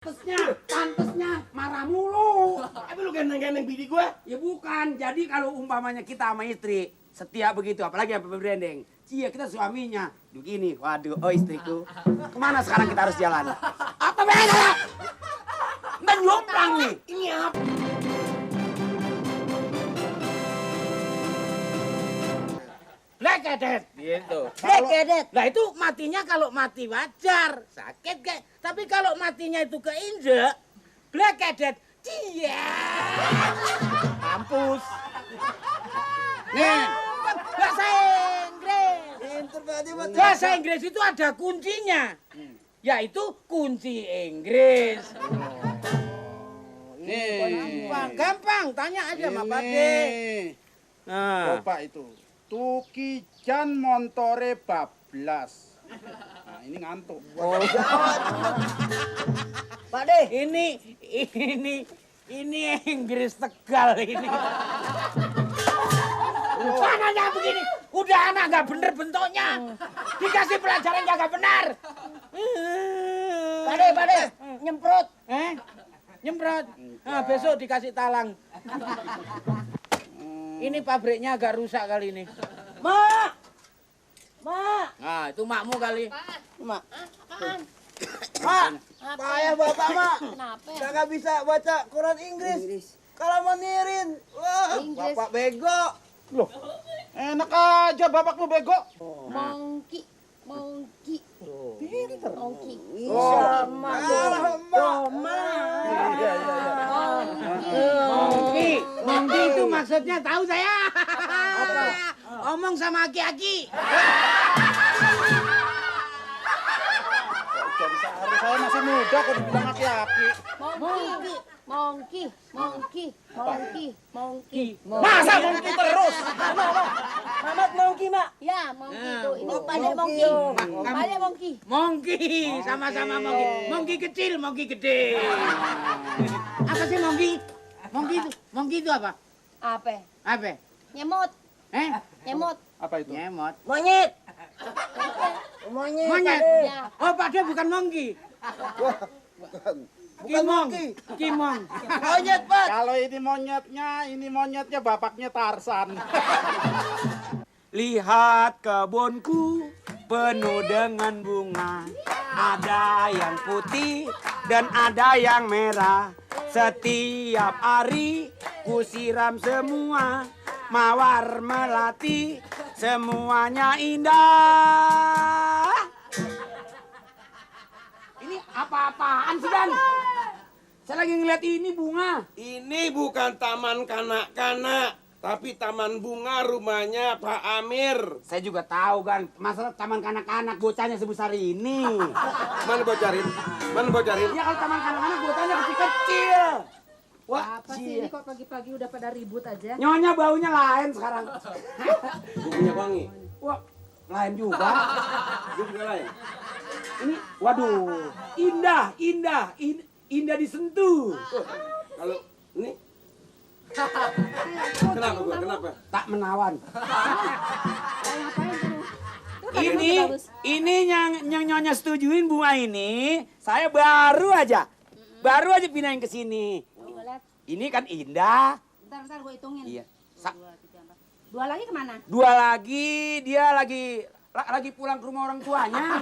Pantesnya marah mulu. Tapi lu gendeng-gendeng bini gue? Ya bukan, jadi kalau umpamanya kita sama istri setia begitu, apalagi apa berendeng. Cia kita suaminya, begini, waduh, oh istriku. Kemana sekarang kita harus jalan? Apa beda? Menyompang nih. Ini apa? Blekedet. Gitu. Blekedet. Nah itu matinya kalau mati wajar, sakit kayak. Tapi kalau matinya itu keinjek, blekedet. Cia. Kampus. Nih, bahasa Inggris. Pinter banget ya, Bahasa Inggris itu ada kuncinya. Yaitu kunci Inggris. Gampang, tanya aja sama Pak De. Nah, Bapak itu Tukijan Montore bablas. Nah, ini ngantuk. Pak De. Ini Inggris Tegal ini. Mananya begini? Udah anak nggak bener bentuknya. Dikasih pelajaran nggak benar. Pak De, nyemprot. Nyemprot. Nah, besok dikasih talang. Ini pabriknya agak rusak kali ini. Mak. Nah, itu makmu kali. Mak. Mak, payah bapak, Mak. Kenapa ya? Kagak bisa baca Quran Inggris. Kalau mau nirin, wah, Inggris. bapak bego. Loh, enak aja bapakmu bego. Monkey. Pinter. Monkey. Sama. Mongki itu maksudnya tahu saya. Omong sama aki-aki. Jadi saya masih muda kok dibilang aki-aki. Monkey. Masa mungkin terus? Mamat Mongki, Mak. Ya, monkey itu. Ini Oh, pada monkey. monkey. Pada monkey. Mongki, sama-sama mongki. Mongki kecil, mongki gede. Apa sih mongki? Mongki itu apa? Apa? Apa? Nyemot. Nyemot. Apa itu? Nyemot. Monyet. Monyet. Monyet. Pak De. Ya. Oh, Pak De bukan mongki. Bukan Kimong. Mongki. Kimong. Monyet, Pak. Kalau ini monyetnya bapaknya Tarsan. Lihat kebunku penuh dengan bunga. Ada yang putih dan ada yang merah. Setiap hari ku siram semua. Mawar melati semuanya indah. Ini apa-apaan sih, Dan? Saya lagi ngeliat ini bunga. Ini bukan taman kanak-kanak, tapi taman bunga rumahnya Pak Amir. Saya juga tahu, kan. Masalah taman kanak-kanak bocahnya sebesar ini. Mana bocarin? Ya kalau taman kanak-kanak bocahnya kecil-kecil. Wah, Apa sih ini kok pagi-pagi udah pada ribut aja? Nyonya baunya lain sekarang. Gue punya wangi. Wah, lain juga. Gue juga lain. Ini, waduh, indah disentuh. Kalau ini kenapa gue? Kenapa? Tak menawan. Ngapain tuh? Ini yang nyonya setujuin bunga ini, saya baru aja pindahin ke sini. Coba lihat. Ini kan indah. Bentar gue hitungin. Iya. 2, 3, 4. Dua lagi kemana? Dua lagi, dia lagi pulang ke rumah orang tuanya.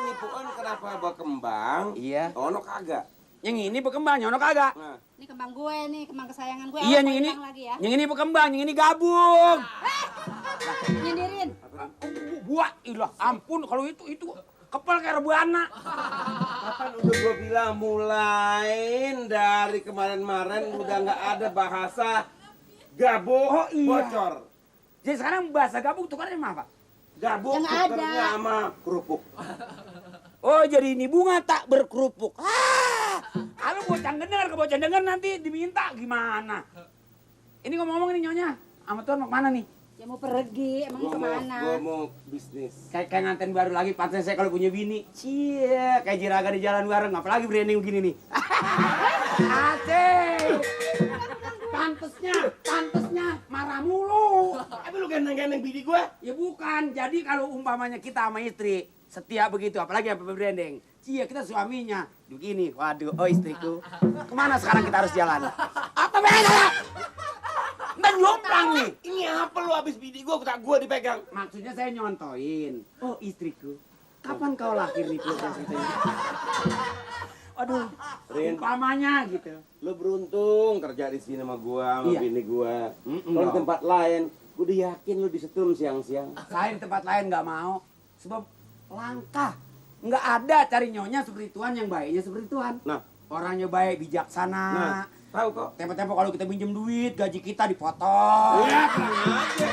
Ini pohon kenapa berkembang? Iya. Ono kagak. Yang ini berkembang, nyono kagak. Nah, Ini kembang gue nih, kembang kesayangan gue. Iya, Awas, yang mau ini, hilang lagi ya. yang ini berkembang, yang ini gabung. Nyindirin. Buah, ilah, ampun kalau itu kepal kayak rebana. kapan udah gue bilang mulain dari kemarin-kemarin udah nggak ada bahasa gabung Oh, iya. bocor. Jadi sekarang bahasa gabung tukarnya sama apa? Gabung Yang ada. tukernya sama kerupuk. Oh, jadi ini bunga tak berkerupuk. Kalau bocah denger nanti diminta gimana? Ini ngomong-ngomong nih nyonya, sama Tuan mau kemana nih? Ya mau pergi, emangnya kemana? Gue mau bisnis. Kayak nganten baru lagi, pantas saya kalau punya bini. Cie, kayak jiraga di jalan bareng, apalagi branding begini nih. Asik. Pantesnya marah mulu. Tapi lu gendeng-gendeng bini gue? Ya bukan, jadi kalau umpamanya kita sama istri setia begitu, apalagi yang berbranding. Cia, kita suaminya. Begini, waduh, oh istriku. Kemana sekarang kita harus jalan? Apa beda? Ntar jomplang nih. Ini apa lu habis bini gua dipegang? Maksudnya saya nyontoin. Oh istriku, kapan kau lahir nih kulkas itu? Aduh, Rin. umpamanya gitu. Lu beruntung kerja di sini sama gua, sama Iya. bini gua. Mm-mm, Kalau di dong. tempat lain, gua udah yakin lu disetrum siang-siang. Saya di tempat lain nggak mau, sebab langka. Nggak ada cari nyonya seperti Tuhan yang baiknya seperti Tuhan. Nah, Orangnya baik, bijaksana. nah, tahu kok. Tempo-tempo kalau kita minjem duit, gaji kita dipotong. Ya, tenang aja.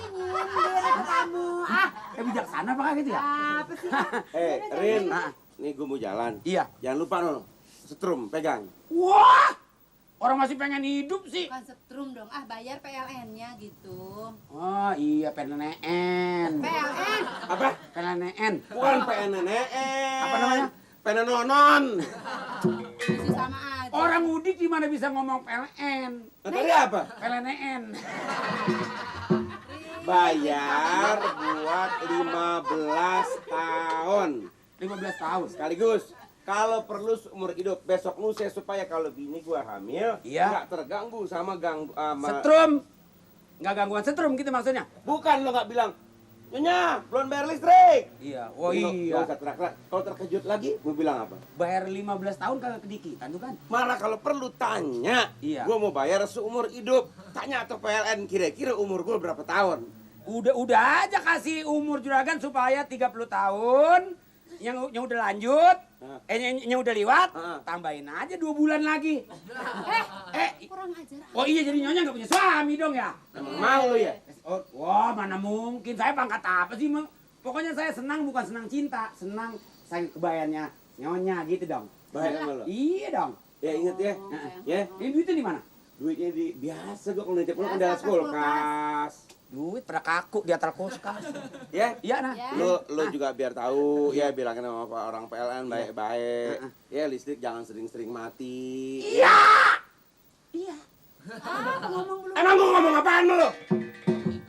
Nyindir ke kamu. Ah, Bijaksana apa gitu ya? apa sih? Rin, Nah. nih gua mau jalan. Iya. Jangan lupa no, setrum, pegang. Wah, orang masih pengen hidup sih. Bukan setrum dong. Ah, bayar PLN-nya gitu. Oh iya, PNN. PLN. Apa? PNN. Bukan PNNN. Apa namanya? PNNonon. Masih sama aja. Orang mudik di mana bisa ngomong PLN? Nah, tadi apa? PLN. Bayar buat 15 tahun. 15 tahun. Sekaligus, kalau perlu seumur hidup, besok lusa supaya kalau bini gua hamil, Iya. nggak terganggu sama Setrum. Nggak gangguan setrum gitu maksudnya? Bukan lo nggak bilang, Nyonya, belum bayar listrik. Iya. Oh Lo iya. nggak usah teriak-teriak. Kalau terkejut lagi, mau bilang apa? Bayar 15 tahun kagak kedikitan tuh kan? Malah kalau perlu tanya, Iya. gua mau bayar seumur hidup. Tanya atau PLN, kira-kira umur gua berapa tahun? Udah aja kasih umur juragan supaya 30 tahun. Yang udah lanjut, Hah? yang udah lewat, Hah? tambahin aja 2 bulan lagi. Kurang ajar. Oh iya jadi nyonya nggak punya suami dong ya? Emang mau lo ya? Oh, wah mana mungkin, saya pangkat apa sih? Pokoknya saya senang bukan senang cinta, senang saya kebayarnya nyonya gitu dong. Baik sama lo. Iya dong. Ya inget ya, Oh, ya. Ini duitnya di mana? Duitnya di biasa gua kalau nitip lo kan Biasa, dalam kulkas. Duit pada kaku di atas kulkas. Ya, Iya nah. Ya. lo juga biar tahu ya bilangin sama orang PLN baik-baik. Ya listrik jangan sering-sering mati. Iya. Ah, ngomong belum. Emang gua ngomong apaan sama lo?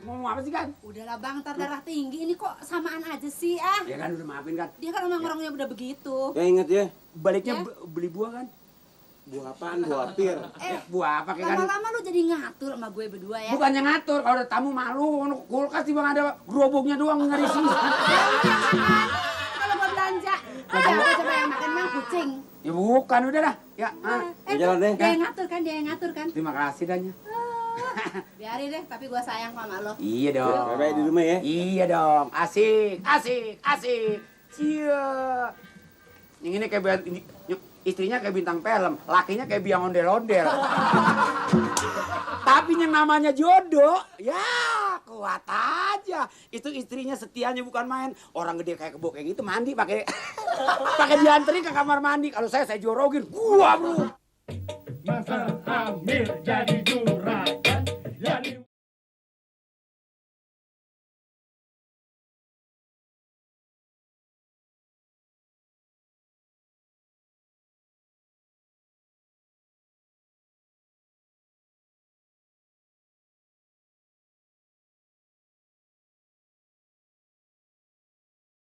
Ngomong apa sih kan? Udahlah bang, ntar darah tinggi. Ini kok samaan aja sih ah. Ya kan udah maafin kan. Dia kan emang orangnya udah begitu. Ya inget ya, Baliknya Ya. beli buah kan? buah apaan? Buah pir. Buah apa kayak kan? Lama-lama lu jadi ngatur sama gue berdua ya. Bukannya ngatur, kalau ada tamu malu, kulkas tiba ada geroboknya doang nyari sih. Kalau gua belanja, coba yang makan mah kucing. Ya bukan, udah dah. Ya, Ya, jalan deh. Dia yang ngatur kan, dia yang ngatur kan. terima kasih danya. Biarin deh, tapi gua sayang sama lo. Iya dong. Baik-baik di rumah ya. Iya dong, asik, asik, asik. Cia. Yang ini kayak istrinya kayak bintang film, lakinya kayak biang ondel-ondel. Tapi yang namanya jodoh, ya kuat aja. Itu istrinya setianya bukan main. Orang gede kayak kebo kayak gitu mandi pakai pakai dianterin ke kamar mandi. Kalau saya jorogin, gua bro. Masa hamil jadi